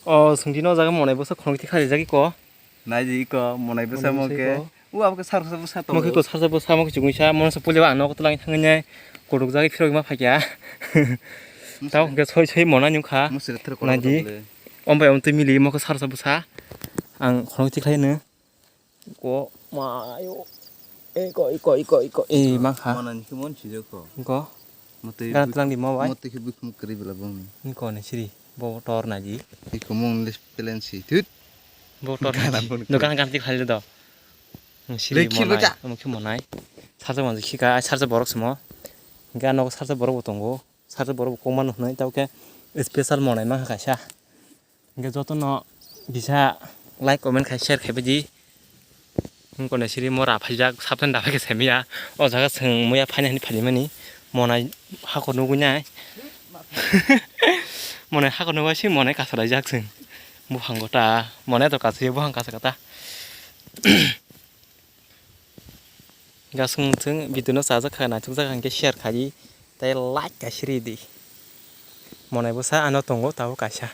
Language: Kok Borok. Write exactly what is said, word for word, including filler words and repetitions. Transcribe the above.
O sungdi no jaga monai bwsa khorokti kharijak iko. Naidi iko monai bwsa Monai bwsa mo khe. Iko. U abo khe sarsa bwsa to. Mo khe ko sarsa bwsa mo khe chugui sa, mo sa pule ang nogo twlang thangwi nai. Kodok jagwi phirogwi ma phakya. Tao hwnkhe soi soi monai nung kha. Musri thar kotor Naidi. Kotor le. Om bai om twi mili mo khe sarsa bwsa. Ang khorokti khlai no. Ko mayo. Eko, eko, eko, eko. Eh, ma kha. Mana ni khimon chijok ko. Ko. Motwi Gan buk-, twlang di mo bai. Motwi khe bukhum kwrwi bela bongni. Ni ko ni siri. Bo tor na ji. Ikhumung lis pelen si thut. Bo tor na ji. Gana bun Do ko. Gan gan ti khalai do. Siri Lekhi monai. Bata. Mo khe monai. Sarja manji khika, ai sarja borok simo. Gan no sarja borok bo tongo. Sarja borok bo kok mano hwnwi tabo khe special monai ma kha kaisa. Hingke jotono kisa like, comment khai, share khai baidi. Hingkone siri mora phaijak, sabsani daphai khe saimaya. O jaga chwng muya phaina hwnwi phalimani. Monai hakor nugui nai. Monai hakor nugui se monai kasalaijak chwng. Buphango ta, monai to kasaya, buphang kasa kata. Gasung thung video no chajak kha, naithok jak hwnkhe share khai di, tei like kaisa ri di. Monai bwsa ano tongo tabuk kaisa.